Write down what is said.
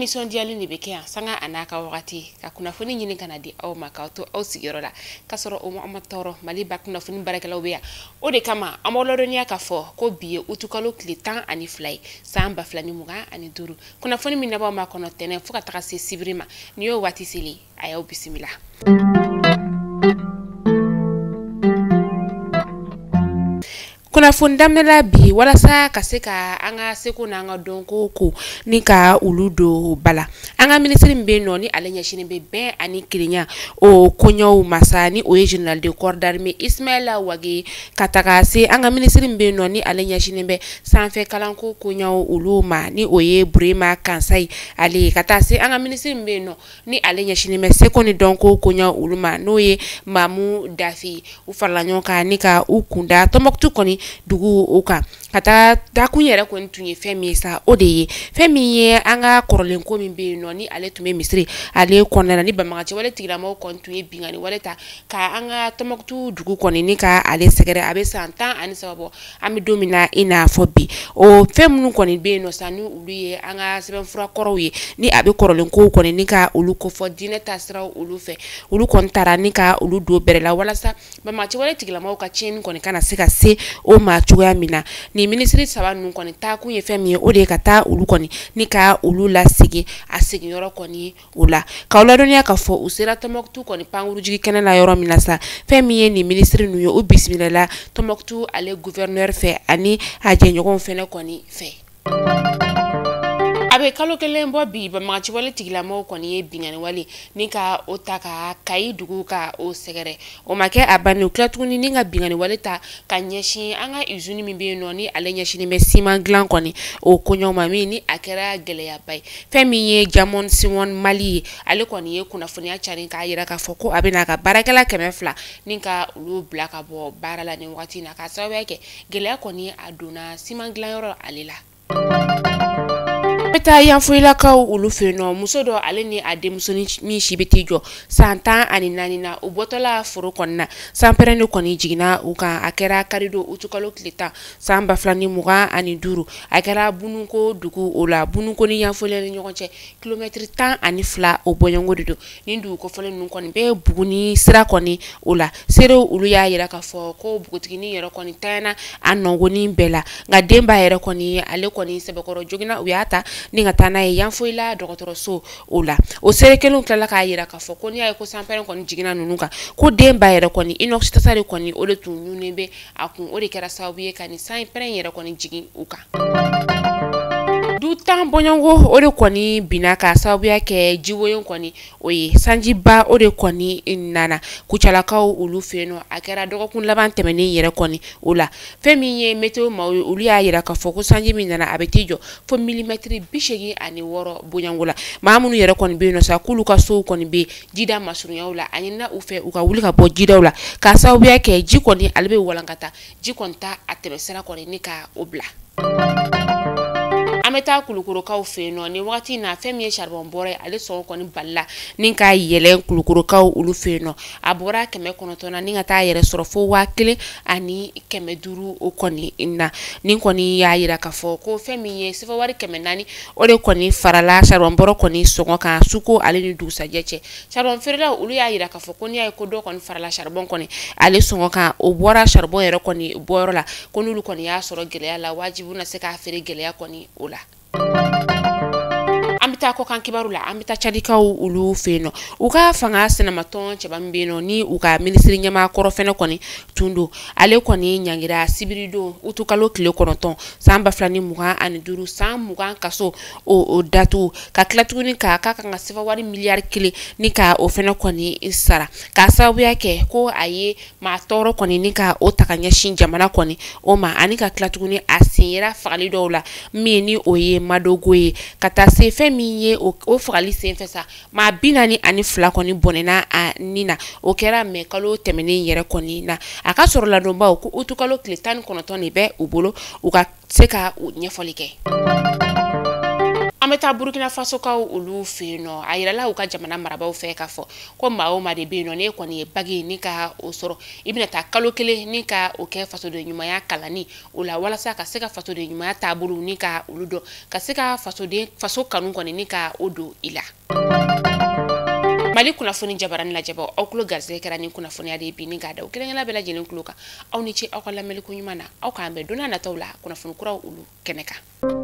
Nisɔndiyalen de bɛ kɛ yan sanga a n'a ka wagati ka kunnafoni ɲini ka na di aw ma k'aw to aw sigiyɔrɔ la k'a sɔrɔ o ma tɔɔrɔ. Mali ba kunnafoni baarakɛlaw bɛ yan, o de kama an b'aw ladɔnniya k'a fɔ ko bi ye utukalo tile 12 ye san 2025. Kunnafoni min n'aw ma kɔnɔ tɛnɛn fo ka taga se sibiri ma, nin y'o waati selen, a y'aw bisimila. Kunnafoni daminɛla bi walasa ka se ka an ka seko n'an ka dɔnko ko ni ka olu don ba la. An ka minisiri min bɛ yen nɔ ni ale ɲɛsinnen bɛ bɛn ani kelenya o koɲɛw ma sa, ni o ye général de corps d'armée Ismaël Wagué, ka taga se an ka minisiri min bɛ yen nɔ ni ale ɲɛsinnen bɛ sanfɛ kalanko koɲɛw olu ma, ni o ye Burema Kansayi ale ye, ka taa se an ka minisiri min bɛ yen nɔ ni ale ɲɛsinnen bɛ seko ni dɔnko koɲɛw olu ma, n'o ye Mamu Dafe. U farala ɲɔgɔn kan ni ka u kunda Tɔnbɔkutu kɔni dugu o kan ka taa dakun yɛrɛ kɔni tun ye fɛn min ye sa, o de ye fɛn min ye an ka kɔrɔlen ko min bɛ yen nɔ ni ale tun bɛ misiri ale kɔnɔna na, ni banbaganciwale tigilamɔgɔw kɔni tun ye binkanni wale ta ka an ka Tɔnbɔkutu dugu kɔni ni ka ale sɛgɛrɛ. A bɛ san 13 bɔ an bɛ don min na i n'a fɔ bi. O fɛn minnu kɔni bɛ yen nɔ sa, ni olu ye an ka sɛbɛnfura kɔrɔw ye, ni a bɛ kɔrɔlen kow kɔni ni ka olu kofɔ diinɛ taasiraw olu fɛ, olu kɔni taara ni ka olu don bɛrɛ la walasa banbaganciwale tigilamɔgɔw ka tiɲɛni kɔni kana se ka se o ma cogoya min na. Ni minisiri saba ninnu kɔni taakun ye fɛn min ye, o de ye ka taa olu kɔni ni ka olu lasegin a seginyɔrɔ kɔni o la. K'aw ladɔnniya k'a fɔ u sera Tɔnbɔkutu kɔni pankurujigi kɛnɛ la yɔrɔ min na sa, fɛn min ye nin minisiri ninnu ye, u bisimilala Tɔnbɔkutu ale gouverneur fɛ ani a jɛɲɔgɔnw fɛnɛ kɔni fɛ. A bɛ kalo kelen bɔ bi, banbaganciwale tigilamɔgɔw kɔni ye binkanni wale ni ka o ta ka Kayi dugu ka o sɛgɛrɛ. O ma kɛ a bannen, u tila tuguni ni ka binkanni wale ta ka ɲɛsin an ka usine min bɛ yen nɔ ni ale ɲɛsinnen bɛ siman dilan kɔni o koɲɛw ma, min ni a kɛra gɛlɛyaba ye. Fɛn min ye Diamond Simon Mali ye, ale kɔni ye kunnafoniya cari k'a jira k'a fɔ ko a bɛna a ka baarakɛla 200 ni ka olu bila ka bɔ baara la nin waati in na, k'a sababuya kɛ gɛlɛya kɔni a donna siman dilanyɔrɔ ale la. An bɛ taa Yanfoyilakaw olu fɛ yen nɔ, muso dɔ ale ni a denmusonin min si bɛ t'i jɔ san 14 na, u bɔtɔla foro kɔni na, sanpɛrɛn de kɔni jiginna u kan. A kɛra karidon utukalo tile 10 san 2025. A kɛra Bununko dugu o la. Bununko ni Yanfoyila ni ɲɔgɔn cɛ kilomɛtiri 12 o bɔɲɔgɔnko de don. Nin dugu kofɔlen ninnu kɔni bɛ Buguni sira kɔni o la. Seerew olu y'a jira k'a fɔ ko npogotiginin yɛrɛ kɔni tanyana a nɔngɔnni bɛɛ la, nka denba yɛrɛ kɔni ale kɔni sɛbɛkɔrɔ joginna, u y'a ta ni ka taa n'a ye Yanfoyila dɔgɔtɔrɔso o la. O seere kelenw tilala k'a jira k'a fɔ ko n'i y'a ye ko sanpɛrɛn kɔni jiginna ninnu kan, ko denba yɛrɛ kɔni inox tasa de kɔni o de tun ɲunnen bɛ a kun, o de kɛra sababu ye ka nin sanpɛrɛn yɛrɛ kɔni jigin u kan. Du 10 bɔɲɔgɔnko o de kɔni binna k'a sababuya kɛ jiwoyo kɔni o ye sanjiba o de kɔni nana Kucalakaw olu fɛ yen nɔ. A kɛra dɔgɔkun laban tɛmɛnen yɛrɛ kɔni o la. Fɛn min ye météo maaw ye, olu y'a jira k'a fɔ ko sanji min nana a bɛ t'i jɔ fo milimɛtiri 86 bonyanko la. Maa minnu yɛrɛ kɔni bɛ yen nɔ sa, k'olu ka sow kɔni bɛ jida masurunyaw la, a ɲinina u fɛ u ka wuli ka bɔ jidaw la k'a sababuya kɛ ji kɔni ale bɛ walankata, ji kɔni ta a tɛmɛsira kɔni ni ka o bila. An bɛ taa Kulukorokaw fɛ yen nɔ nin wagati in na. Fɛn min ye charbon bɔrɛ ye, ale sɔngɔ kɔni balila ni ka yɛlɛn Kulukorokaw olu fɛ yen nɔ. A bɔra 900 na ni ka taa yɛrɛ sɔrɔ fo 1500 o kɔni na. Nin kɔni y'a jira k'a fɔ ko fɛn min ye sefa wari 400 o de kɔni farala charbon bɔrɛ kɔni sɔngɔ kan suko ale ni dugusajɛ cɛ. Charbon feerelaw olu y'a jira k'a fɔ ko n'i y'a ye ko dɔ kɔni farala charbon kɔni ale sɔngɔ kan, o bɔra charbon yɛrɛ kɔni bɔyɔrɔ la, ko n'olu kɔni y'a sɔrɔ gɛlɛya la, wajibi na se k'a feere gɛlɛya kɔni o la. An bɛ taa kɔkan kibaru la. An bɛ taa Cadikaw olu fɛ yen nɔ. U ka fanga sinamatɔn cɛba min bɛ yen nɔ ni u ka minisiri ɲɛmaa kɔrɔ fɛnɛ kɔni tun don, ale kɔni ɲangira sibiridon utukalo tile 9 san 2025, san 20 kaso o datugu, ka tila tuguni k'a kan ka sefa wari miliyari 1 ni ka o fɛnɛ kɔni sara, k'a sababuya kɛ ko a ye maa tɔɔrɔ kɔni ni ka o ta ka ɲɛsin jamana kɔni o ma, ani ka tila tuguni a sen yera fagali dɔw la min ni o ye Madogo ye, ka taa se fɛn min ye o fagali senfɛ sa, maa 42 kɔni bɔnɛna a ni na. O kɛra mɛ kalo tɛmɛnen yɛrɛ kɔni na. A ka sɔrɔ ladonbaw ko utukalo tile 19 de bɛ u bolo u ka se ka ɲɛfɔli kɛ. An An bɛ taa Burukina Fasokaw olu fɛ yen nɔ. A yirala u ka jamana marabaaw fɛ k'a fɔ ko maa o maa de bɛ yen nɔ, n'e kɔni ye bac ni ka o sɔrɔ, i bɛna taa kalo 1 ni ka o kɛ fasoden ɲumanya kalanni o la, walasa ka se ka fasoden ɲumanya taabolo ni ka olu dɔn, ka se ka fasoden faso kanu kɔni ni ka o don i la. Mali kunnafoni jabarani lajɛbaw, aw tulo garisɛgɛ kɛra ni kunnafoniya de ye bi ni k'a da o kelen-kelenna bɛɛ lajɛlen tulo kan. Aw ni ce aw ka lamɛnni ko ɲuman na. Aw k'an bɛn don n'a nataw la kunnafoni kuraw olu kɛnɛ kan.